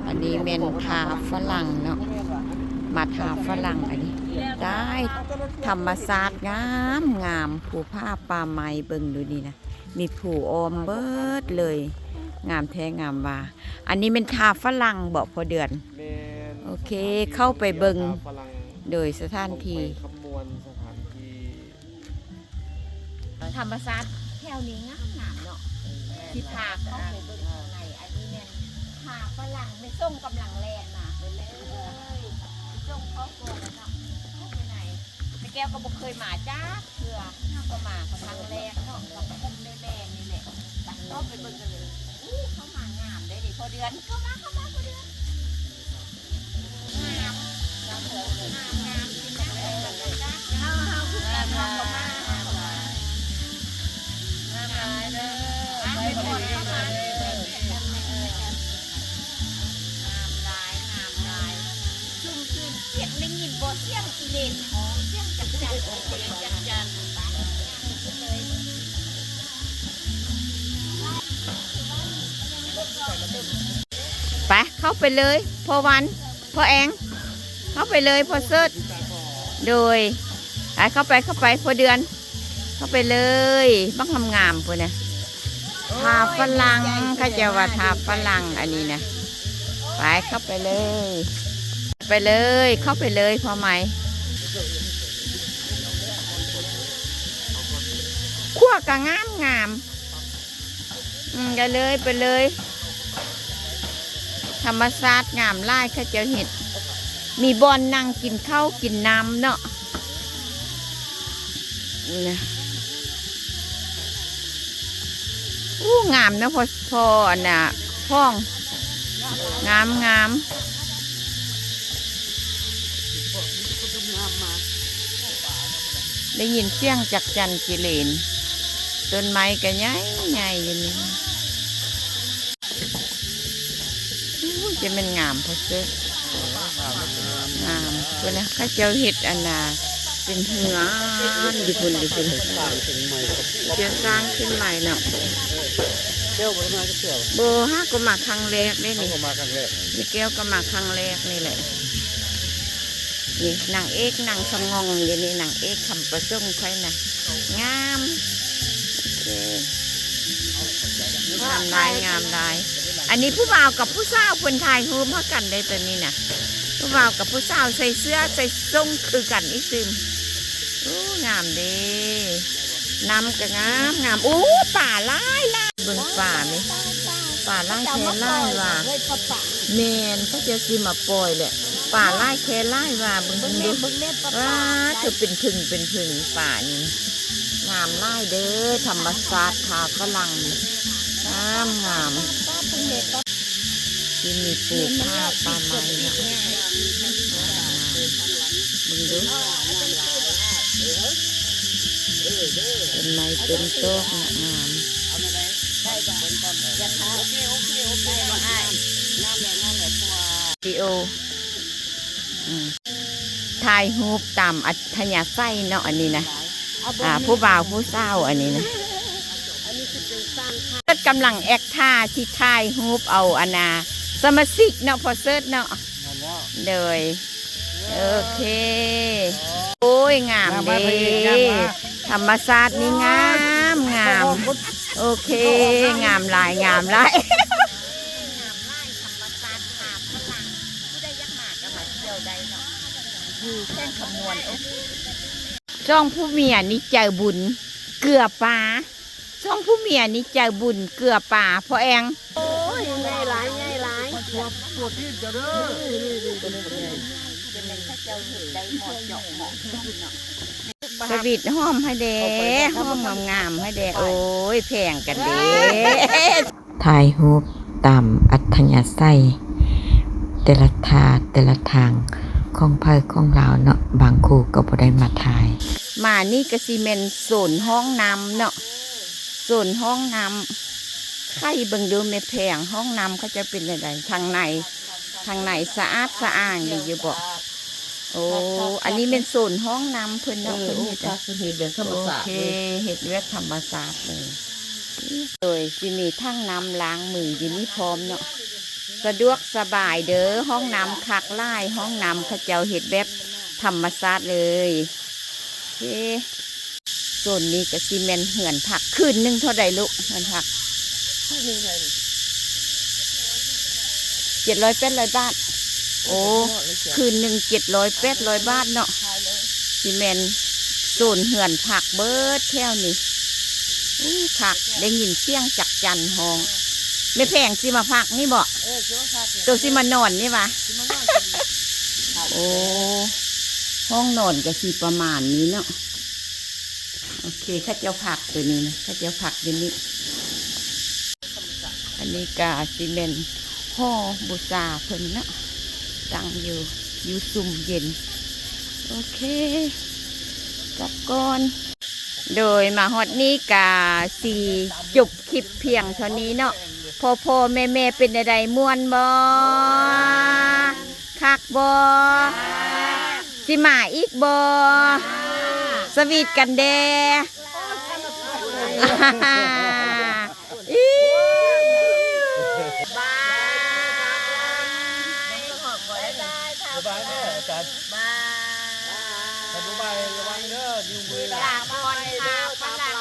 ອັນນີ້ແມ່ນທ່າຝຣັ່ງເນາະ ມາທ່າຝຣັ່ງອັນນີ້ ໄດ້ທຳມະຊາດງາມໆ ພູຜາປ່າໄມ້ ເບິ່ງດູນີ້ນະ ມີພູອ້ອມເບິດເລີຍ ງາມແທ້ງາມວ່າ. ອັນນີ້ແມ່ນທ່າຝຣັ່ງເບາະ ພໍ່ເດືອນ? ແມ່ນ ໂອເຄ ເຂົ້າໄປເບິ່ງ ທ່າຝຣັ່ງ ໂດຍສະຖານທີ່ ຄຳມ່ວນສະຖານທີ່ ທຳມະຊາດແຖວນີ້ງາມໆເນາະ ຊິພາເຂົ້າໄປເບິ່ງຂ້າງໃນ. ອັນນີ້ແມ່ນທ່າຝຣັ່ງ ແມ່ສົ່ງກຳລັງແລ່ນມາ ໄປເລີຍ ສົ່ງເຂົ້າກ່ອນເນາະ ເຂົ້າໄປໃນ. ແມ່ແກ້ວກໍບໍ່ເຄີຍມາຈັກເທື່ອ ເຮົາກໍມາຄັ້ງແລກເນາະ ກັບກຸ່ມແມ່ໆນີ້ແຫຼະ. ໄປ ເຂົ້າໄປເບິ່ງກັນເລີຍ. ອູ້ ເຂົ້າມາງາມເດ້ນີ້ ພໍ່ເດືອນ ເຂົ້າມາ ເຂົ້າມາ ພໍ່ເດືອນ. ໄປ ເຂົ້າໄປເລີຍ ພໍ່ວັນ ພໍ່ແອງ ເຂົ້າໄປເລີຍ ພໍ່ເສີດ. ໂດຍ ໄປ ເຂົ້າໄປ ເຂົ້າໄປ ພໍ່ເດືອນ ເຂົ້າໄປເລີຍ. ບັກງາມໆ ພຸ້ນນະ ທ່າຝຣັ່ງ ເຂົາເຈົ້າວ່າທ່າຝຣັ່ງ ອັນນີ້ນະ. ໄປ ເຂົ້າໄປເລີຍ ໄປເລີຍ ເຂົ້າໄປເລີຍ ພໍ່ໃໝ່. ຂົວກະງາມໆ. ອືມ ໄດ້ເລີຍ ໄປເລີຍ. ທຳມະຊາດງາມຫຼາຍ ເຂົາເຈົ້າເຮັດ ມີບ່ອນນັ່ງກິນເຂົ້າກິນນ້ຳເນາະ. ອູ້ ງາມເນາະ ພໍ່ ພໍ່ອັນນ່າ ພໍ່ງ ງາມໆ. ໄດ້ຍິນສຽງຈັກຈັ່ນຈີເລນ ຕົ້ນໄມ້ກະໃຫຍ່ໆ ຢູ່ນີ້. ອູ້ຍ ຈະແມ່ນງາມພໍເສີດ ງາມພຸ້ນນະ. ເຂົາເຈົ້າເຮັດອັນນ່າ ເປັນເຮືອນຢູ່ພຸ້ນ ຢູ່ພຸ້ນ ເຂົາເຈົ້າສ້າງຂຶ້ນໃໝ່ເນາະ. ບໍ່ ຫາກໍມາຄັ້ງແລກເດ້ນີ້ ແມ່ແກ້ວກໍມາຄັ້ງແລກນີ້ແຫຼະ. ນີ້ນາງເອກນັ່ງສະຫງ່ອງຢູ່ນີ້ ນາງເອກຄຳປະສົງຂ້ອຍນະ ງາມ. ໂອເຄ ງາມຫຼາຍ ງາມຫຼາຍ. ອັນນີ້ຜູ້ບ່າວກັບຜູ້ສາວເພິ່ນຖ່າຍຮູບຫາກັນໄດ້ຕອນນີ້ນະ ຜູ້ບ່າວກັບຜູ້ສາວໃສ່ເສື້ອໃສ່ສົ້ງຄືກັນອີກຕື່ມ. ໂອ້ ງາມເດ້ ນ້ຳກະງາມໆ. ໂອ້ ປາຫຼາຍໆ ເບິ່ງປານີ້ ປາຫຼາຍແທ້ຫຼາຍວ່າ. ແມ່ນ ເຂົາເຈົ້າຊິມາປ່ອຍແຫຼະ ປາຫຼາຍແທ້ຫຼາຍວ່າ. ເບິ່ງ ເບິ່ງດູ ປາ ຄືເປັນຜຶ່ງເປັນຜຶ່ງປານີ້ ງາມຫຼາຍເດີ. ທຳມະຊາດທ່າຝຣັ່ງ ງາມໆ. ທີ່ມີພູຜາປ່າໄມ້ເນາະ ເບິ່ງດູ ຕົ້ນໄມ້ຕົ້ນຕອກງາມ. ວິດີໂອ ອືມ ຖ່າຍຮູບຕາມອັດທະຍາໄສເນາະ ອັນນີ້ນະ. ອ່າ ຜູ້ບ່າວຜູ້ສາວອັນນີ້ນະ ເສີດກຳລັງແອັກທ່າຊິຖ່າຍຮູບເອົາອັນນ່າ ສະມາຊິກເນາະ ພໍ່ເສີດເນາະ. ໂດຍ ໂອເຄ ໂອ້ຍ ງາມເດ້ ທຳມະຊາດນີ້ງາມໆ. ໂອເຄ ງາມຫຼາຍ ງາມຫຼາຍ. ຜູ້ໃດຢາກມາກໍມາທ່ຽວໄດ້ເນາະ ຢູ່ແຂວງຄຳມ່ວນ. ໂອເຄ ສອງຜົວເມຍນີ້ໃຈບຸນ ເກືອປາ ສອງຜົວເມຍນີ້ໃຈບຸນເກືອປາ ພໍ່ແອງ. ໂອ້ຍ ໃຫຍ່ຫຼາຍ ໃຫຍ່ຫຼາຍ ຕົວ ຕົວຕີນເຈົ້າເດີ. ສະຫວີດຫອມໃຫ້ແດ່ ຫອມງາມໆໃຫ້ແດ່. ໂອ້ຍ ແພງກັນເດ້. ຖ່າຍຮູບຕາມອັດທະຍາໄສ ແຕ່ລະທ່າແຕ່ລະທາງຂອງໃຜຂອງລາວເນາະ ບາງຄູ່ກໍບໍ່ໄດ້ມາຖ່າຍ. ມານີ້ກະຊິແມ່ນໂຊນຫ້ອງນ້ຳເນາະ ໂຊນຫ້ອງນ້ຳ. ໄຂເບິ່ງດູແມ່ແພງ ຫ້ອງນ້ຳເຂົາເຈົ້າເປັນຈັ່ງໃດ ທາງໃນ ທາງໃນສະອາດສະອ້າງດີຢູ່ບໍ່? ໂອ້ ອັນນີ້ແມ່ນໂຊນຫ້ອງນ້ຳເພິ່ນເນາະ ເອີ ເພິ່ນເຮັດ ໂອ້ ຄັກ ເພິ່ນເຮັດແບບທຳມະຊາດ ໂອເຄ ເລີຍ ເຮັດແບບທຳມະຊາດເລີຍ. ໂດຍຊິມີຖັງນ້ຳລ້າງມືຢູ່ນີ້ພ້ອມເນາະ. ສະດວກສະບາຍເດີ ຫ້ອງນ້ຳຄັກຫຼາຍ ຫ້ອງນ້ຳເຂົາເຈົ້າເຮັດແບບທຳມະຊາດເລີຍ. ໂອເຄ ໂຊນນີ້ກໍຊິແມ່ນເຮືອນພັກ ຄືນໜຶ່ງເທົ່າໃດລູກ? ເຮືອນພັກ ຄືນໜຶ່ງເທົ່າໃດນີ້? ເຈັດຮ້ອຍ ແປດຮ້ອຍບາດ. ໂອ້ ຄືນໜຶ່ງເຈັດຮ້ອຍ ແປດຮ້ອຍບາດເນາະ. ຊິແມ່ນໂຊນເຮືອນພັກເບິດແຖວນີ້. ໂອ້ ຄັກ ໄດ້ຍິນສຽງຈັກຈັນຮ້ອງ. ແມ່ແພງຊິມາພັກນີ້ບໍ? ເອີ ຊິມາພັກນີ້ ໂຕຊິມານອນນີ້ຫວາ? ຊິມານອນນີ້. ໂອ້ ຫ້ອງນອນກໍຊິປະມານນີ້ເນາະ. ໂອເຄ ເຂົາເຈົ້າພັກຕົວນີ້ນະ ເຂົາເຈົ້າພັກຢູ່ນີ້. ອັນນີ້ກະຊິແມ່ນຫໍບູຊາເພິ່ນເນາະ ຕັ້ງຢູ່ ຢູ່ຊຸ່ມເຢັນ. ໂອເຄ ກັບກ່ອນ. ໂດຍ ມາຮອດນີ້ກະຊິຈົບຄລິບພຽງເທົ່ານີ້ເນາະ. ພໍ່ໆແມ່ໆ ເປັນແນວໃດ ມ່ວນບໍ່? ຄັກບໍ່? ຊິມາອີກບໍ່? ສະຫວີດກັນແດ່. ອີ ບາຍບາຍ ບາຍບາຍແມ່ອາຈານ ບາຍ ບາຍບາຍ ລະວັງເດີ ນິ້ວມື ລະວັງເດີ.